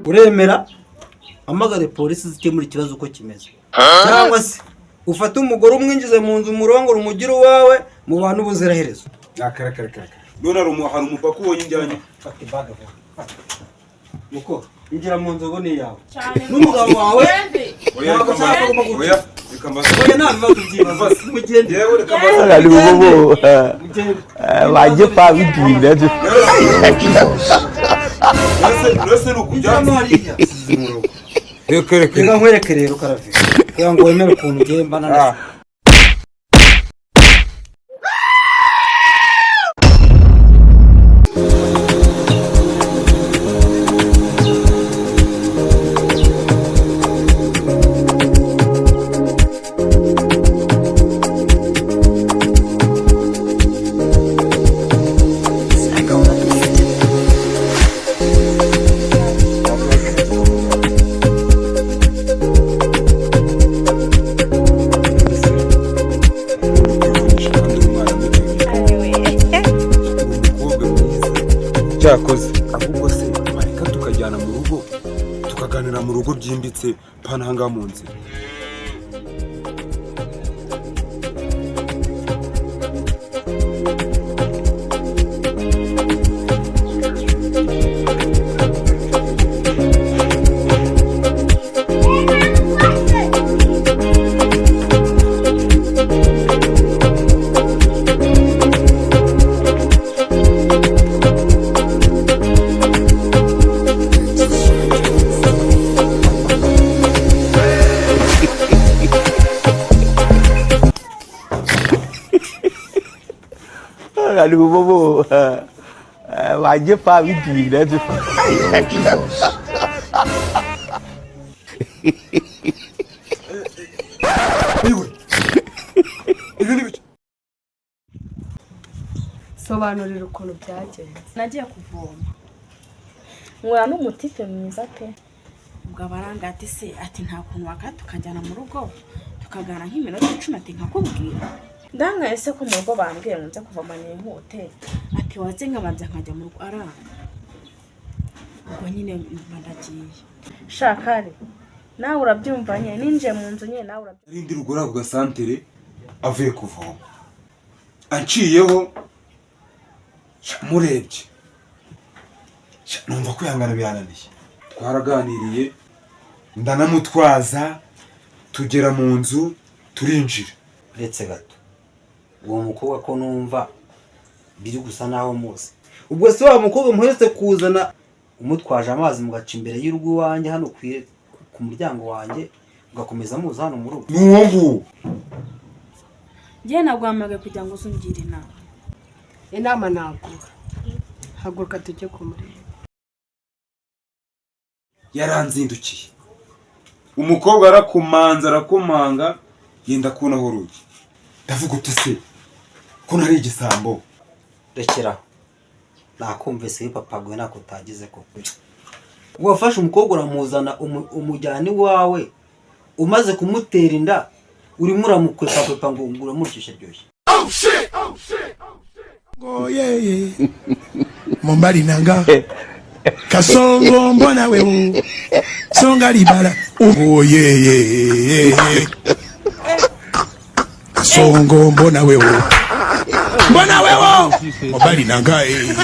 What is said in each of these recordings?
Uremera hamagare polisi zikemura ikibazo uko kimeze, cyangwa se ufate umugore umwinjize mu nzu, umurongore, umugire uwawe mu bantu ubuziraherezo. Akarakarakara, none hari umupaka ubonye njyanye. Fata ibaga vuba. Fata. Muko injira mu nzu, ngo ni iyawe Cyane. n'umugabo wawe. Oya. Ntabwo Reka nshaka mbaze. kuguma gutya. Oya, reka mbaze. Oya, nta bibazo byibaza, mugende. Yewe, reka mbaze. Ali bobo Mugende. wagye fa witwi nɛtu. Nese ni ukujya Injiramo hariya. Reka, reka. Reka nkwereke rero, Karavi, kugira ngo wemere ukuntu ugiye mbana na Kandi umwana muto, umukobwa mwiza cyakoze. Ahubwo se wareka tukajyana mu rugo, tukaganira mu rugo byimbitse, pana ahangaha mu nzira? Ali bobo wagye fa witwi nɛtu. Iwe, ibi ni biki? Sobanurira ukuntu byagenze. Nagiye kuvoma, nkura n'umutipe mwiza pe. Ubwo abaranga ati se, ati nta kuntu wakata tukajyana mu rugo tukaganira nk'iminota 10, ati nkakubwira. Ndangaye se ko mu rugo bambwiye ngo nze kuvoma nihute? Ati waze nkabanza nkajya mu rugo, aranga. Ubwo nyine mba ndagiye. Shakari, nawe urabyumva nyine, ninjiye mu nzu nyine, nawe urabyumva. Ari ndi ruguru ako gasantere avuye kuvoma, anciyeho. Sha, murebye. Sha, numva kwihangana birananiye. Twaraganiriye, ndanamutwaza, tugera mu nzu, turinjira. Uretse gato, uwo mukobwa ko numva biri gusa naho muzi? Ubwo se wa mukobwa muherutse kuzana umutwaje amazi, mugaca imbere y'urugo iwanjye hano ku muryango wanjye, mugakomeza muza hano mu rugo? Ni uwo nguwo. Njyewe naguhamagaye kugira ngo uze ungire inama. Inama naguha, haguruka tujye kumureba. Yaranzindukiye umukobwa, arakumanza, arakomanga, yenda kunaho urugi. Ndavuga uti se ko ntari igisambo? Rekeraho, nakumvise wipapaguye, ntako utagize koko. Wafashe umukobwa uramuzana, umujyana iwawe, umaze kumutera inda urimo uramukwepakwepa ngo uramuryoshye ryoshye. Oh, yeah. Mobali nanga kasongo mbona wewe songa libala. Oh, yeah. Kasongo mbona wewe, mbona wewe mobali nanga eh.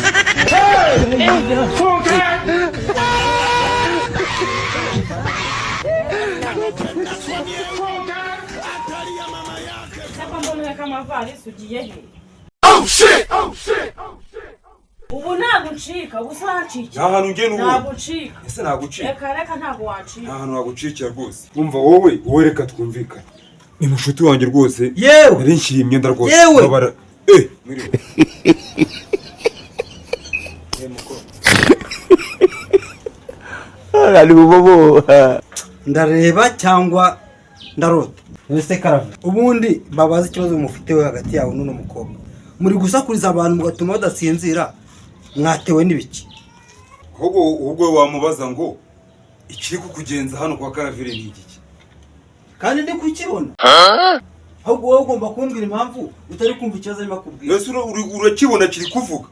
Cyangwa mbona kamavarisi, ugiye he ubu? Ntabwo uncika, ubu se wancikira? Nta hantu ngenda ubu. Ntabwo uncika. Ese nagucika? Reka, reka, ntabwo wancika. Nta hantu nagucikira rwose. Umva wowe, wowe reka twumvikane, ni mushuti wanjye rwose. Yewe! Nari nshyiriye imyenda rwose. Yewe! Babara eh mwiriwe. Ali bobo Ndareba cyangwa ndarota? Ese Karave, ubundi babaza ikibazo mufite we hagati yawe n'uno mukobwa, muri gusakuriza abantu mugatuma badasinzira, mwatewe n'ibiki? Ahubwo wamubaza ngo ikiri kukugenza hano kwa Karavire ni igiki? Kandi ndi kukibona. Ahubwo wowe ugomba kumbwira impamvu utari kumva ikibazo arimo akubwira. Ese urakibona kiri kuvuga?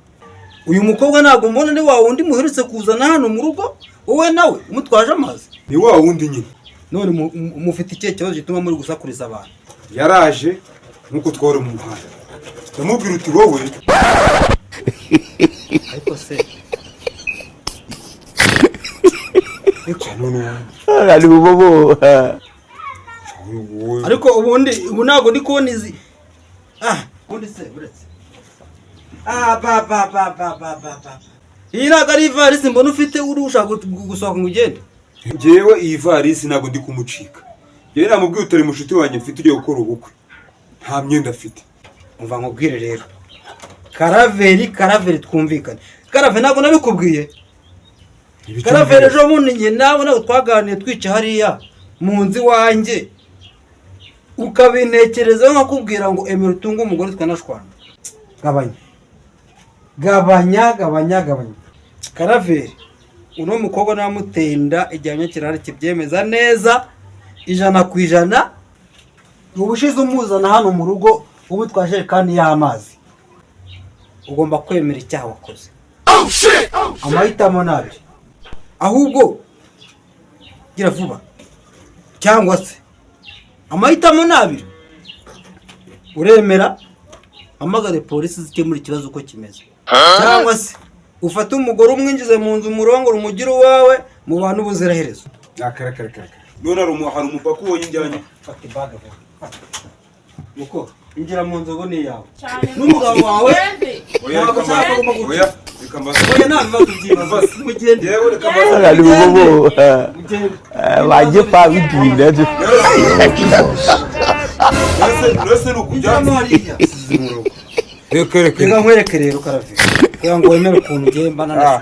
Uyu mukobwa ntabwo mbona ni wa wundi muherutse kuzana hano mu rugo, wowe nawe umutwaje amazi? Ni wa wundi nyine. None mufite ikihe kibazo gituma muri gusakuriza abantu? Yaraje nk'uko twari mu muhanda, ndamubwira uti: "Wowe." Ariko se None Ari bubobo. wowe. Ariko ubundi ubu ntabwo ndi kubona izi. Ah, ubundi se uretse, ah, ba ba ba ba ba ba ba, iyi ntabwo ari ivarisi mbona ufite, uri ushaka gusohoka ngo ugende? Njyewe iyi varisi ntabwo ndi kumucika. Njyewe namubwiye utari mushuti wanjye mfite ugiye gukora ubukwe, nta myenda afite. Umva nkubwire rero, Karaveri, Karaveri, twumvikane. Karaveri, ntabwo nabikubwiye? Karaveri, ejo bundi njye nawe ntabwo twaganiriye twica hariya mu nzu iwanjye, ukabintekerezaho, nkakubwira ngo emera utunge umugore, twanashwana? Gabanya, gabanya, gabanya, gabanya. Karaveri, uno mukobwa namuteye inda, igihamya kirahari kibyemeza neza 100%. Ubushize umuzana hano mu rugo ubu twajerekani y'amazi. Ugomba kwemera icyaha wakoze. Amahitamo ni abiri ahubwo, gira vuba, cyangwa se amahitamo ni abiri: uremera hamagare polisi zikemura ikibazo uko kimeze, cyangwa se ufate umugore umwinjize mu nzu, umurongore, umugire uwawe mu bantu ubuziraherezo. Akarakarakara, none hari umupaka ubonye njyanye? Fata ibaga vuba. Fata. Muko injira mu nzu, ubu ni iyawe Cyane. n'umugabo wawe. Oya, Ntabwo reka ushaka mbaze. kuguma gutya. Oya, reka mbaze. Oya, nta bibazo byibaza, mugende. Yewe, reka mbaze. Ari bubobo. Mugende. Waje fa bitinda. Mbese ni ukujya Injiramo hariya. Reka, reka. Reka nkwereke rero, Karaveri, kugira ngo wemere ukuntu ugenda.